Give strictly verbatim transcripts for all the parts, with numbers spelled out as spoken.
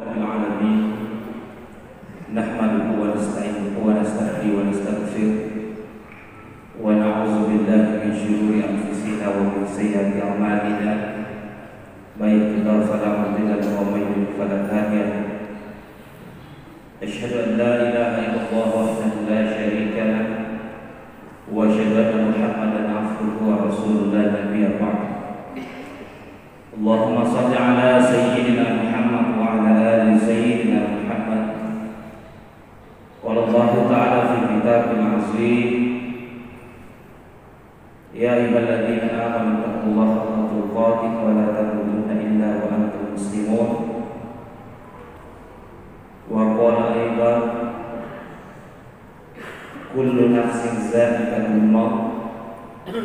رب العالمين. نحمده ونستعينه ونستهديه ونستغفره، ونعوذ بالله من شرور أنفسنا ومن سيئات أعمالنا. من يهد الله فلا مضل له، ومن يضلل فلا هادي له. أشهد أن لا إله إلا الله وحده لا شريك له، وأشهد أن محمدا عبده ورسوله لا نبي بعده. اللهم صل على سيدنا محمد وعلى آل سيدنا محمد. قال الله تعالى في كتابه العظيم: يا أيها الذين آمنوا اتقوا الله حق تقاته ولا تموتن إلا وأنتم مسلمون. وقال أيضا: كل نفس ذائقة الموت.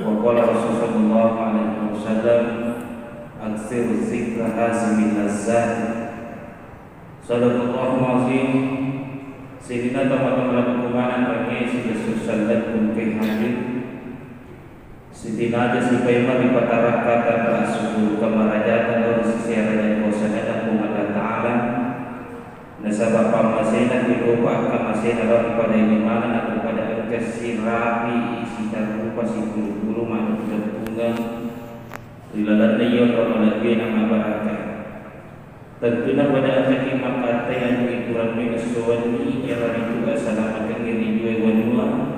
وقال رسول صلى الله عليه وسلم: أكثروا ذكر هذه اللذات. صدق الله العظيم. Sininna tomatoa maneng, ku maneng rengngé silessureng selle'ku engkaé hadir. Sitinaja sipaimeng ripatarakka tanra assukuru kamarajata lao ri sesena raja kuasanana Puang Allah Ta'ala, nasaba pammasena kutopa akkamaséna lao ri pada ilimana nato pada engka sirapi sitarrupa sipuru-puru maddeppu-deppungeng ri lalenna iya onrong malebbié namabarakka. Tentunna pada engkaki makkattai anu ikurang mai esso wenni, iyanaritu asalamakengngi ri duaé wanua,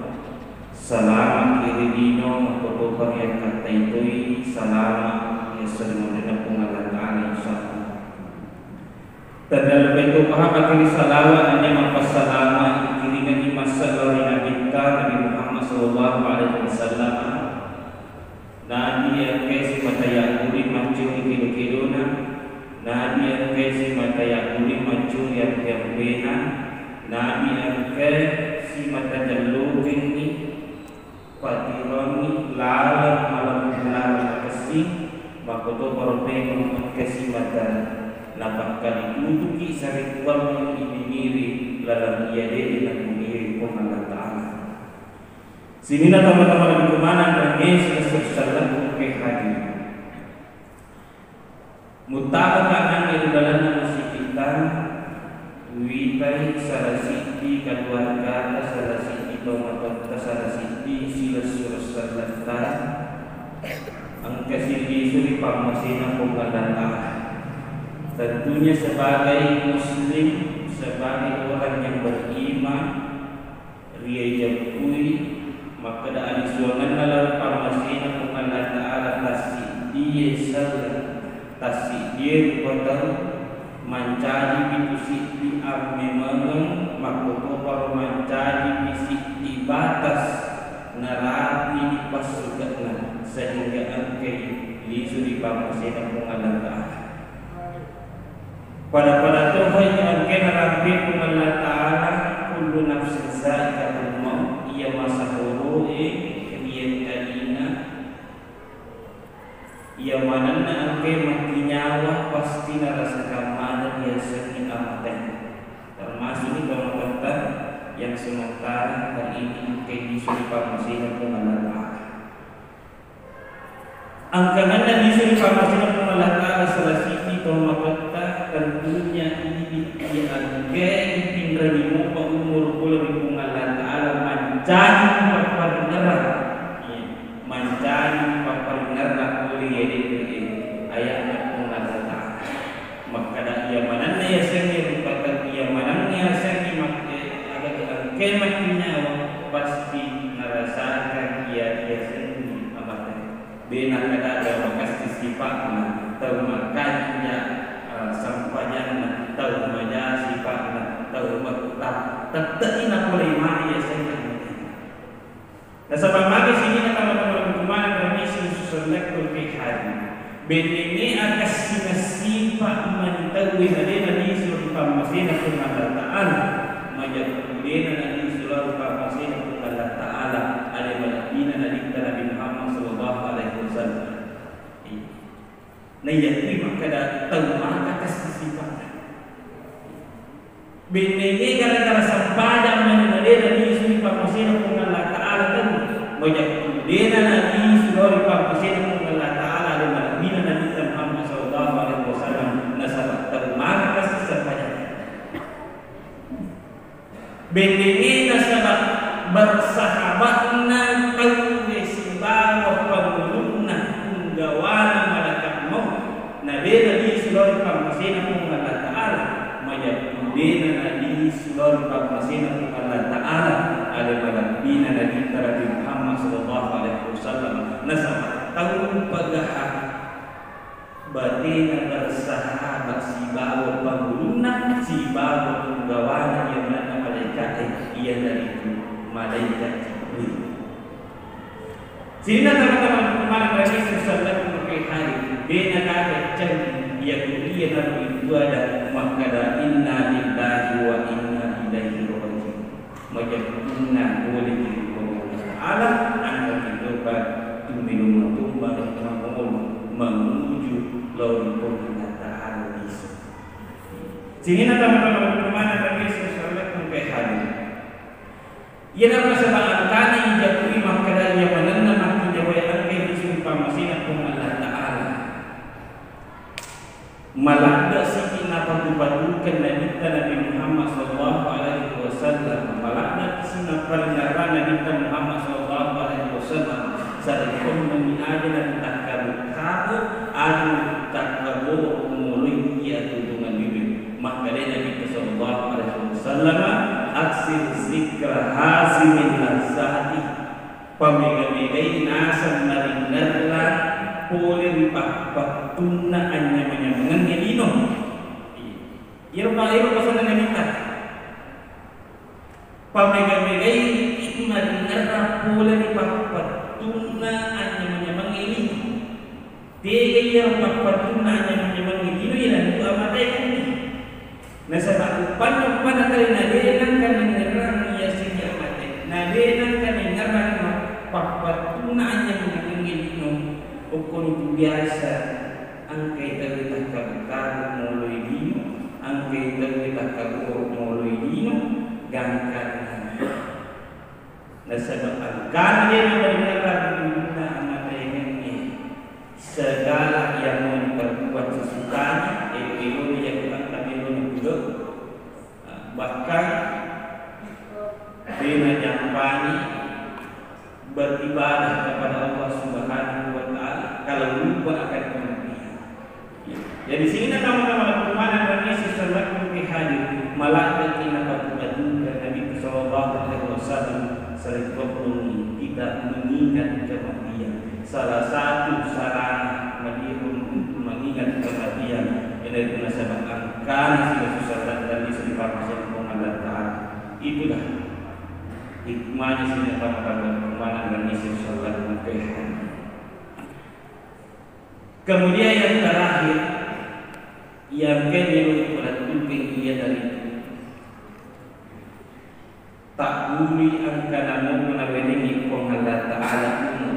salamaki ri lino, makkotopa riakkattai toi salama ri esso ri monrinna Puang Allah Ta'ala, insyaallah. Tenna lebbi to pahamaki ri salawa nennia mappassalama ikiringengngi massella ri Nabitta Nabi Muhammad sallallahu alaihi wasallam. Nabi engkaé simata yagguli maccuri kédo-kédona, Nabi engkaé simata yagguli maccuri ampe-ampena, Nabi engkaé simata jellokengngi patirongngi laleng malempu laleng makessing, makkotoparo mémeng engka simata napakkalitutuki sarekkuammengngi imingiri laleng iya dé'é napuniri Puang Allah Ta'ala. Sininna tomatoa maneng, ku maneng rengngé silessureng selle'ku engkaé hadir. Muttama kanangnge ri lalenna masigitta, witai sala siddi kaluargata, sala siddi tomatoatta, sala siddi silessureng selletta, engka silisu ri pammasena Puang Allah Ta'ala. Tentunya sebagai muslim, sebagai orang yang beriman, riajappui makkeda alisuangenna lao ri pammasena Puang Allah Ta'ala tassiddie selleng, tassiddie rupa tau, mancajipi tu siddi ammemengeng, makkotoparo mancajipi siddi batas narapini passuke'na, sehingga engkai lisu ri pammasena Puang Allah Ta'ala. Pada-pada toha iya engkaé narampe Puang Allah Ta'ala, kullu nafsin za'iqatul maut, iya masahoroé riengkalinga, iya manenna engkaé makkinyawa pasti narasakang maneng riasengnge amaté. Termasuk ni tomatoatta yang sementara hari ini engkaé lisu ri pammasena Puang Allah Ta'ala. Angkangenna lisu ri pammasena Puang Allah Ta'ala sala siddi tomatoatta, tentunya idi iya engkaé ipinrengi mopa umuru pole ri Puang Allah Ta'ala mancaji papparingerrang. Iya, mancaji papparingerrang pole ri aléna aya'na Puang Allah Ta'ala. Makkeda iya manenna yasengnge rupa tau, iya manenna yasengnge mak-, eh, aga engkaé makkinyawa, pasti narasakang iya yasengnge amaté. Dé nakkeda tau makessing sipa'na, tau makanja, eh, sempajanna, tau maja sipa'na, tau metta, tette'i napolei maneng yasengnge amaté. Nasaba magi sininna tomatoa maneng, ku maneng rengngé silessureng selle'ku engkaé hadir. Bennengnge akessingeng sipa' mani tauwé nadé nalisu ri pammasena Puang Allah Ta'ala, majakku dé'na nalisu lao ri pammasena Puang Allah Ta'ala, alé malebbina Nabitta Nabi Muhammad sallallahu alaihi wasallam. Naiyakkui makkeda tau maka kessing sipa'na. Bennengnge gara-gara sempajang mani nadé nalisu ri pammasena Puang Allah Ta'ala tau. Majakku dé'na nalisu lao ri pammasena Puang Allah Ta'ala, alé malebbina Nabitta Muhammad sallallahu alaihi wasallam, nasaba tau maka kessing sempajang. Bellengena sabab bersahabatna tauwe sibawa pangulunna punggawana malakal maut. Nabela lisu lao ri pammasena Puang Allah Ta'ala, majeppu dena nalisu lao ri pammasena Puang Allah Ta'ala, ale malebbina Nabitta Nabi Muhammad sallallahu alaihi wasallam. Nasaba tau pagaha batena bersahabat sibawa pangulunna, sibawa punggawana iya manenna malaika'e, iyanaritu malaikat Jibril. Sininna tama-tama maneng Nabi sallallahu alaihi wasallam, dena gaga cenning iya kuliah nabi itu ada makkada, "Inna lillahi wa inna ilaihi raji'un." Majeppunna pole ki ri Puang Allah Ta'ala, engka kitopa tumilung matumma mangolo manuju lao ri Puang Allah Ta'ala lisu. Sininna tama-tama maneng Nabi sallallahu alaihi wasallam, engkai hadis. Iyanaro nasaba engkana ijapui makkada iya manenna makkinyawae engkai lisu ri pammasena Puang Allah Ta'ala. Maladde siki napatu-patukeng Nabitta Nabi Muhammad sallallahu alaihi wasallam, maladde siki naparingerrang Nabitta Muhammad sallallahu alaihi wasallam, sarekkoammengngi aja natakkabu-kabu, aja natakkabu moloi iya tutungan bibi. Makkedai Nabitta sallallahu alaihi wasallam, "Aksir zikra hazimin lazzati." Pamega-megai naseng maringerrang pole ri pappettunna anyameng-nyamengengnge lino. Iyaro pa-, iyaro pasenna Nabitta. Pamega-megai maringerrang pole ri pappettunna anyameng-nyamengnge lino. Tega iyaro pappettunna anyameng-nyamengnge lino, iyanaritu amatengenni. Nasaba uppanna, uppanna tali na de nengka naingerrang iya sigi amate, na de nengka naingerrang ma-, pappettunna anyameng-nyamengnge lino, okkonitu biasa engkai tauwe takkabu-kabu moloi lino, engkai tauwe takkabu moloi lino, gangkanna. Nasaba engkana de naparingerrang ri ulunna amatengengnge, segala yang mau diperbuat sesukanya, elo-elona iya kutanna meloni pulo, bahkan de najampangi beribadah kepada Allah Subhanahu wa Ta'ala kalau lupa akan kematian. Jadi, sininna tama-tama maneng Nabi sallallahu alaihi wasallam, maladde ki napatu-patukeng Nabi sallallahu alaihi wasallam, sarekkoammengngi kita mengingat kematian. Salah satu sarana madirung untuk mengingat kematian, iyanaritu nasaba engkana sibawa susah dan tali ri pammasena Puang Allah Ta'ala. Itulah hikmahnya sininna tama-tama maneng Nabi sallallahu alaihi wasallam. Kemudian yang terakhir, yang kedua, pada penting, iyanaritu tabburi engka namo nawerengngi Puang Allah Ta'ala umur.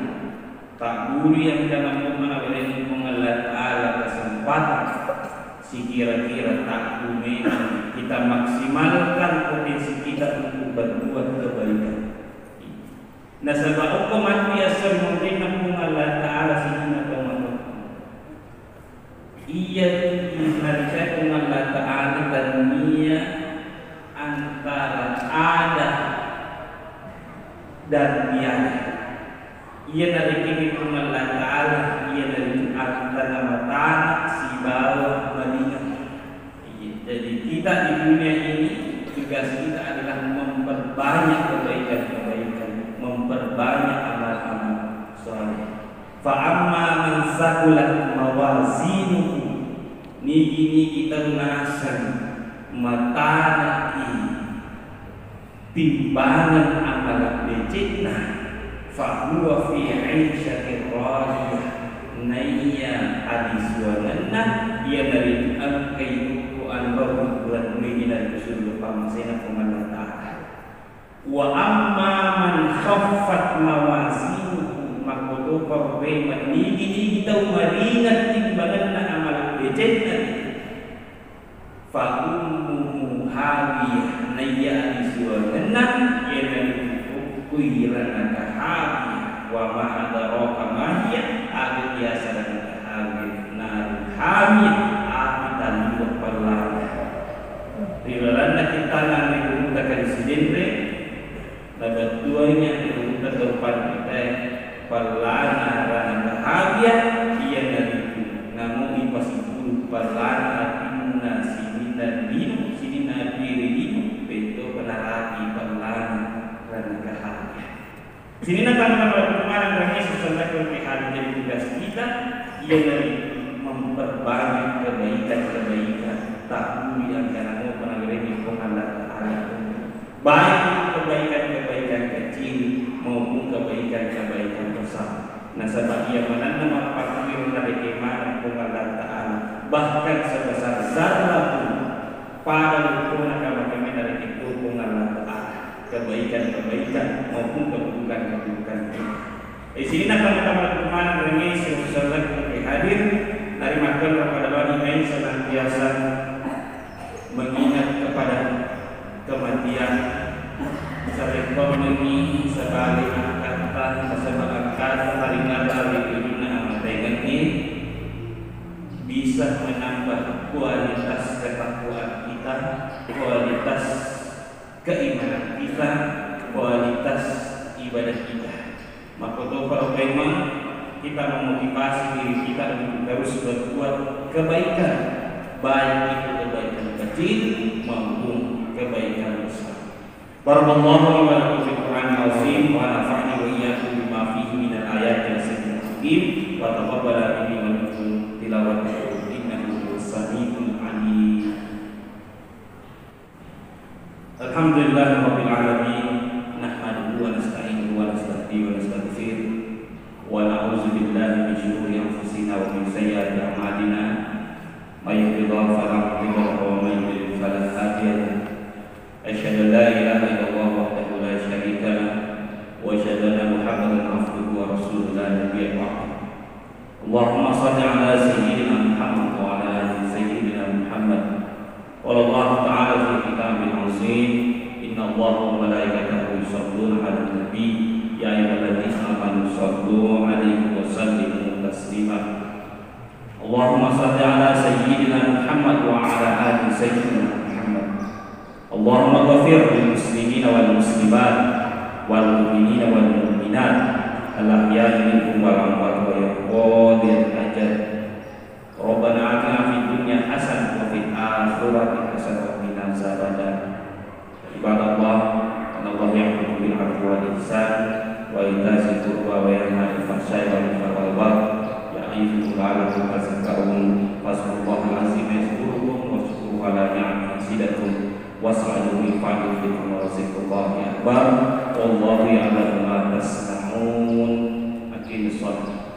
Tabburi engka namo nawerengngi Puang Allah Ta'ala kesempatan. Sikira-kira tabburi memang kita maksimalkan potensi kita untuk berbuat kebaikan. Nasaba okko matti esso ri munrinna Puang Allah Ta'ala sininna tau matoa. Iya tu naricai Puang Allah Ta'ala tania antara ada dan tiada. Iya narekeng Puang Allah Ta'ala, iyanaritu antara matana sibawa malinga. Iya, jadi kita di dunia ini tugas kita adalah memperbanyak kebaikan-kebaikan, memperbanyak amal-amal soleh. Fa amma man saqulat mawazinuhu, nigi-nigi tau naseng matana i timbangan amala decekna, fahuwa fi isyatir radiyah, naiya adisuangenna iyanaritu engkai okko anrong bulan mui iyanaritu surga pammasena Puang Allah Ta'ala. Wa amma man khaffat mawazinuhu, makkotopa rupai mennigi-nigi tau maringan timbanganna amala decenna, fa ummuhu hawiyah, naiya adisuangenna iyanaritu okko i ranaka hawiyah, wa ma adraka ma hiya, aga iyaseng ranaka hawiyah, narun hawiyah, api talliwa pellana. Ri lalenna kittana ri gurutta kadi sidin, Sininna tama-tama laku maneng rangi sesellakku ke hati. Jadi tugas kita ialah memperbanyak kebaikan-kebaikan. Takkui angkana mopa nawerengngi Puang Allah Ta'ala. Baik itu kebaikan-kebaikan kecil maupun kebaikan-kebaikan besar. Nasaba iya manenna mappakkui narekeng maneng Puang Allah Ta'ala, bahkan sebesar zarrah pun pada lukkona kama-kama narekeng Puang Allah Ta'ala, kebaikan-kebaikan maupun keburukan-keburukan. Isininna tama-tama laku maneng rangi sesellakku ke hadir, narimakkuannang pada bani ai senantiasa mengingat kepada kematian, sarekkoangngi sabali angkatta, nasaba angkatta maringarra ri tujunna amatengengnge, bisa menambah kualitas ketakwaan kita, kualitas keimanan kita, kualitas ibadah kita. Makkotoparo memang kita memotivasi diri kita untuk terus berbuat kebaikan, baik itu kebaikan kecil maupun kebaikan besar. Barakallahu li wa lakum fil Qur'anil azim wa nafa'ni wa iyyakum bima fihi minal ayati wa dzikril hakim wa taqabbala minni wa minkum tilawatahu innahu huwas samiul alim. Alhamdulillahirabbil alamin, nahmaduhu wa nasta'inuhu wa nastaghfiruh wa nastaghfiruh wa na'udzu billahi min syururi anfusina wa min sayyiati a'malina. May yahdihillahu fala mudilla lahu wa may yudlil fala hadiya lahu. Asyhadu an la ilaha illallah wahdahu la syarika lah wa asyhadu anna Muhammadan abduhu wa rasuluh la nabiyya ba'dah. Allahumma shalli ala sayyidina Muhammad wa ala ali sayyidina Muhammad. Qala Allahu ta'ala fil kitabihil azim, innallaha wa malaikatahu yusholluna 'alan nabi, ya ayyuhalladzina amanu shallu 'alaihi wa sallimu taslima. Allahumma shalli ala sayyidina Muhammad wa ala ali sayyidina Muhammad. Allahumma ghafir lil muslimina wal muslimat wal mu'minina wal mu'minat al ahya'i minhum wal amwat wa ya qadiyal hajat. Rabbana atina fid dunya hasanah wa fil akhirati hasanah wa qina azabannar. Ibadallah, innallaha ya'muru bil 'adli wal ihsan wa ita'i dzil qurba wa yanha 'anil fahsya'i wal munkari wal baghi ya'idzukum la'allakum tadzakkarun. Fadzkurullahal 'azima yadzkurkum wasykuruhu 'ala ni'amihi yazidukum was'aluhu min fadlihi wa dzikrullahi akbar. Wallahu ya'lamu ma tasna'un. Aqimis shalah.